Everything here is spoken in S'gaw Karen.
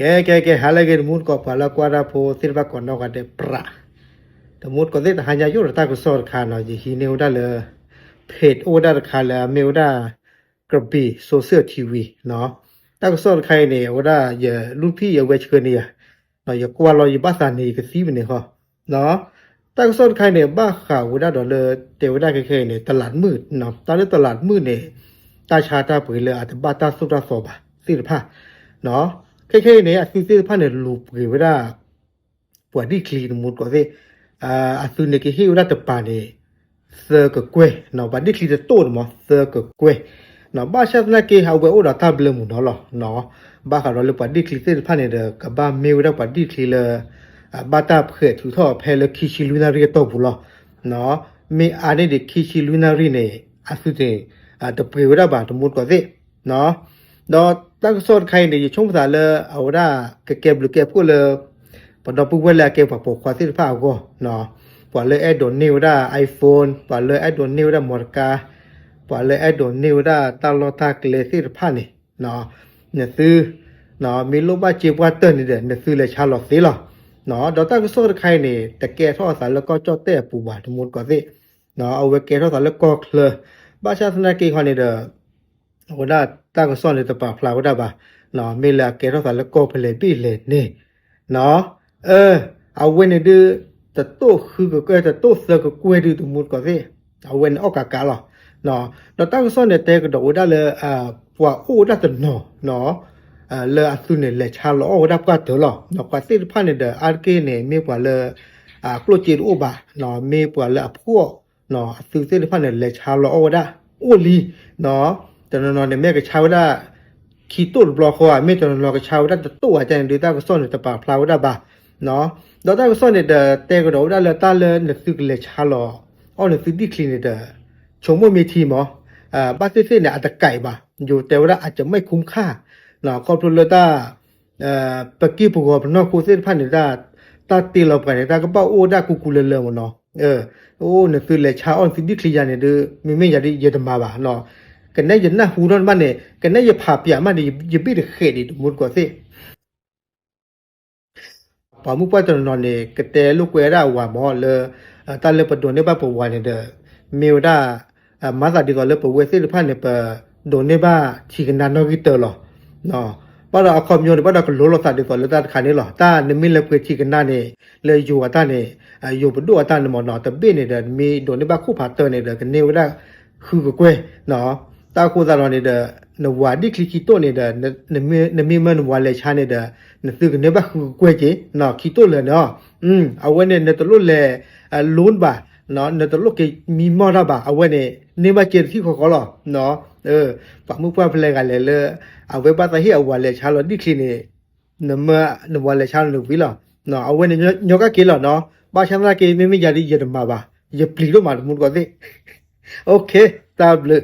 ကဲ ကဲ ကဲ ဟါလၢအဂ့ၤ တမူတကိး ပှၤလၢကွၢ်တၢ်ဖိသ့ၣ်တဖၣ်ကိးနီၢ်ဂၤဒဲးပြး, တမူတကိးသ့ၣ် တဟါညါယအိၣ်ဒီးတၢ်ကစီၣ်တခါနီၤ, ယဟံးန့ၢ်ဝဲဒၣ်လၢ page အိၣ်ဝဲဒၣ်တခါလၢအမ့ၢ်ဝဲဒၣ် ကဘ့ၣ် social T V နီၤ. တၢ်ကစီၣ်တခါအံၤန့ၣ် အဝဲဒၣ်ယလူၢ်ဖံၣ်အဝဲဆှၢန့ၢ်ယၤ, ယကွၢ်လီၤယဘၣ်သးန့ၣ် ယကသံဝဲန့ၣ်ဃီ တၢ်ကစီၣ်တခါအံၤန့ၣ် ဘၣ်ဃးဝဲဒၣ်ဒီးလၢ တဲဝဲဒၣ်ခဲခဲအံၤန့ၣ် တလးမုၣ်, တၢ်လၢတလးမုၣ်န့ၣ် တၢ်ဆါတၢ်ပှ့ၤလၢအတဘၣ်တၢ်သိၣ်တၢ်သီဘၣ်သ့ၣ်တဖၣ်, ခဲခဲအံၤန့ၣ် အသုသ့ၣ်တဖၣ်န့ၣ် လူၤပှ့ၤဝဲဒၣ် ပှၤဒံၣ်ချံ တမူတကိးသ့ၣ်, အသုန့ၣ်ကဟ့ၣ်ဝဲဒၣ်တပၤန့ၣ် သၢကကွဲၢ်, ပှၤဒံၣ်ချံတတိၢ်န့ၣ်မး သၢကကွဲၢ်, ဘၣ်ဆၣ်သနာ်က့ အဝဲအိၣ်ဒီးတၢ်ဘျၢမုာ်နီၤလီၤ. ဘၣ်ဃးဒီးလၢပှၤဒံၣ်ချံသ့ၣ်တဖၣ်န့ၣ်ဒီး ကဘၣ်မ့ၢ်ဝဲဒၣ်ပှၤဒံၣ်ချံလၢ ဘၣ်တၢ်ဖှဲးထုးထီၣ်ဖဲလၢခံဆံလွံၢ်နၣ်ရံၣ်အတီၢ်ပူၤလီၤ. မ့ၢ်အါန့ၢ်ဒံးခံဆံလွံၢ်နၣ်ရံၣ်န့ၣ် အသုန့ၣ် တပှ့ၤဝဲဒၣ်ဘၣ် တမူတကိးသ့ၣ် ဒီးတၢ်ကစီၣ်တခါအံၤန့ၣ် ယဆိကမိၣ်သးလၢ အဝဲဒၣ်ကကဲဘျုးကဲဖှိၣ်လၢ ပဒီပုၢ်ဝဲၢ်လၢအကဲပှၤပိာ်ခွါသ့ၣ်တဖၣ်အဂီၢ်, ပှၤလၢအဲၣ်ဒိးန့ၢ်ဝဲဒၣ် iPhone, ပှၤလၢအဲၣ်ဒိးန့ၢ်ဝဲဒၣ် မော်တော်ကား, ပှၤလၢအဲၣ်ဒိးန့ၢ်ဝဲဒၣ်တၢ်လီၢ်တၢ်ကျဲသ့ၣ်တဖၣ်န့ၣ် နသု မ့ၢ်လိၣ်ဘၣ်စ့ပှၢ်တၢၢ်န့ၣ်ဒီး နသုလဲၤဆါလီၤသ့လီၤ. ဒီးတၢ်ကစီၣ်တခါအံၤန့ၣ် တကဲထီၣ်အသးလၢကီၢ်ကၠီၣ်တဲၣ်အပူၤဘၣ် တမူတကိးသ့ၣ်, အဝဲကဲထီၣ်သးလၢကီၢ်ချၢ, ဘၣ်ဆၣ်သနာ်က့ခီန့ၣ်ဒီး အဝဲဒၣ်တၢ်ကစီၣ်န့ၣ်တပာ်ဖျါဝဲဒၣ်ဘၣ်, မ့ၢ်လၢအကဲထီၣ်သးလၢကီၢ်ဖဲလဲၣ်ဘ့ၣ်လဲၣ်န့ၣ် အဝဲန့ၣ်ဒုး တတိၢ်ဃုကကွဲၢ် တတိၢ်သၢကကွဲၢ်ဒုး တမူတကိးသ့ၣ်, အဝဲန့ၣ်အီၣ်ကးကးလီၤ. ဒီးတၢ်ကစီၣ်န့ၣ်တဲကဒီးဝဲဒၣ်လၢ ပှၤအိၣ်ဝဲဒၣ်တနီၤ လၢအသုန့ၣ်လဲၤဆါလီၤအီၣ်ဝဲဒၣ်ပှၢ်တၢၢ်လီၤ. ပှၤသ့ၣ်တဖၣ်န့ၣ်ဒီး အါတက့ၢ်န့ၣ် မ့ၢ်ပှၤလၢ ကျိၣ်စ့တအိၣ်ဘၣ်, မ့ၢ်ပှၤလၢအဖှီၣ် အသုသ့ၣ်တဖၣ်န့ၣ် လဲၤဆါလီၤအီၣ်ဝဲဒၣ် အိၣ်လံ, တနီၤနီၤန့ၣ် မ့ၢ်ကဆါဝဲဒၣ် ခံတိၢ်တဘျီဃီဧါ, မ့ၢ်တနီၤနီၤကဆါဝဲဒၣ်တတိၢ်ဧါန့ၣ်ဒုး တၢ်ကစီၣ်န့ၣ်တပာ်ဖျါဝဲဒၣ်ဘၣ်. ဒီးတၢ်ကစီၣ်န့ၣ်ဒီး တဲကဒီးဝဲဒၣ်လၢတၢ်လၢနသုကလဲၤဆါလီၤ အီၣ်နသုဒံၣ်ချံန့ၣ်ဒီး ဆိကမိၣ်မ့ၢ်ထံမး, ဘၣ်သ့ၣ်သ့ၣ်န့ၣ် အတကဲဘၣ်, ယိၤတဲဝဲဒၣ် အကမ့ၢ်ခူခါ, ခီဖျိလၢတၢ် ပကံၢ်ပဂီၤပနီၢ်ခိသ့ၣ်တဖၣ်န့ၣ် တၢ်တ့လီၤပှၤန့ၣ် တၢ်ကဘၣ်အိၣ်ဝဲဒၣ်ကူကူလၢလၢမးနီၤ. အိၣ်နသုလဲၤဆါအီၣ်နသုဒံၣ်ချံယၤန့ၣ်ဒုး မ့မ့ၢ်ယၤဒုး ယတမၤဘၣ်နီၤ. ကနဲယနၢ်ဟူထီၣ်မးန့ၣ် ကနဲယဖးပၠးမးန့ၣ် ယဘ့ၣ်တဃဲးဒံး တမူတကိးသ့ၣ် ပှၤမုၢ်ပှၢ်တနီၤနီၤန့ၣ် ကတဲလိာ်ကွဲဒၣ်အဝၤမးလၢ တၢ်လၢပဒိးန့ၢ်ဘၣ်ပဝၤန့ၣ်ဒီး မ့ၢ်ဝဲဒၣ် မၤသးဒ်သိးလၢပဝဲသ့ၣ်တဖၣ်န့ၣ် ပဒိးန့ၢ်ဘၣ်ထံကနါနီၣ်ဂံၢ်တၢလီၤ. ဘၣ်ဒီးအခီပညီန့ၣ် ဘၣ်ဒီးကလိလိာ်သးဒ်သိးလၢတၢ်တခါန့ၣ်လီၤ. တၢ်နမ့ၢ်လဲၤပှ့ၤထံကနါန့ၣ် လၢယိၤအတၢ်န့ၣ် ယိၤပဒိၣ်အတၢ်န့ၣ်မးနီၤ တဘ့ၣ်န့ၣ်ဒီး နမ့ၢ်ဒိးန့ၢ်ဘၣ်ခိၣ်ဖးတၢၢ်န့ၣ်ဒီး ကန့ၢ်ဝဲဒၣ်ဃုကကွဲၢ် တၢ်အဃိသတးဒီးန့ၣ်ဒီး နဝၤဒံၣ်ချံခံတိၢ်န့ၣ်ဒီး နမ့ၢ်မၢနဝၤလဲၤဆါန့ၣ်ဒီး နသုကန့ၢ်ဘၣ်ဃုကကွဲၢ်က့ၤ ခံတိၢ်လၢာ်န့ၣ်. အဝဲန့ၣ် နတလိၣ်လဲၤ loan ဘၣ်, နတလိၣ်က့ၤမံမီၢ်တၢ်ဘၣ်, အဝဲန့ၣ် န့ၢ်ဘၣ်က့ၤတထံၣ်ဃီဃီလီၤ. ပှၤမုၢ်ပှၢ်ဖဲလဲၣ်ဂၤလဲၣ်လၢ အဝဲဘၣ်သးဟ့ၣ်အဝၤလဲၤဆါလီၤဒံၣ်ချံန့ၣ် နမၢနဝၤလဲၤဆါလီၤန့ၣ်ဝံၤလီၤ. အဝဲန့ၣ်ညီကက့ၤလီၤနီၤ. ဘၣ်ဆၣ်သနာ်က့ မ့မ့ၢ်ယၤဒ်ယတမၤဘၣ်, ယပျံၤဒိၣ်မး တမူတကိးသ့ၣ်. တၢ်ဘျုး